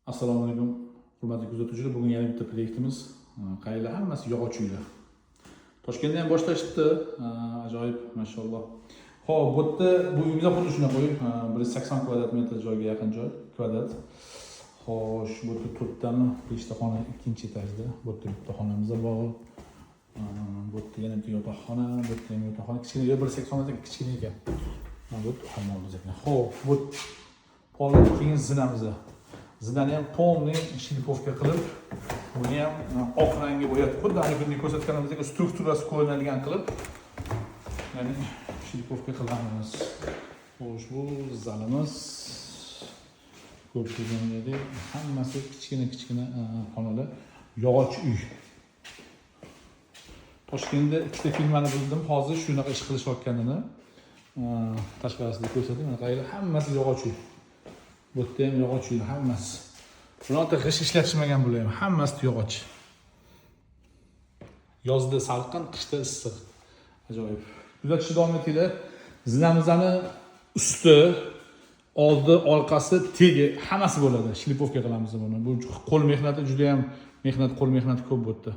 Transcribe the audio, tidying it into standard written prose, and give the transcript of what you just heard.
Assalomu alaykum, hurmatli kuzatuvchilar. Bugun yana bitta proyektimiz. Qayerlar, hammasi yog'och uylar. Toshkentda ham boshlashibdi. Ajoyib, mashalloh. Xo'p, bu yerda bu uyimiz ham xuddi shunaqa uy. 180 kvadrat metr joyga yaqin joy, kvadrat. Xo'sh, bu yerda to'rttami, beshta xona ikkinchi etajda. Bu yerda bitta xonamiz bor. Bu yerda yana bitta yotoqxona, bu yerda ham yotoqxona. Kichkina, 180 metr kichkina ekan. Mana bu hammomimiz ekan. Xo'p, bu pol, keyin zinamiz. Zinani ham полный шлифовка qilib, buni ham oq rangga bo'yatib, xuddi ana kunda ko'rsatganimizdek strukturasi ko'rinadigan qilib, ya'ni шлифовка qilamiz. Xo'sh, bu zalimiz. Ko'rib turganingizdek, hammasi kichkina kichkina xonalar, yog'och uy. Toshkentda ikkita firmani bildim hozir shunaqa ish qilishayotganini. Tashqarisida ko'rsatdim. Mana qaranglar, hammasi yog'och uy. Bu yerda ham yog'och uy hammasi. Bironta g'isht ishlatishmagan bular ham, hammasi yog'och. Yozda salqin, qishda issiq. Ajoyib. Kuzatishda davom etinglar. Zinamizni usti, oldi, orqasi, tegi hammasi bo'ladi. Шлифовка qilamiz buni. Bu qo'l mehnati, juda ham mehnat, qo'l mehnati ko'p bu yerda.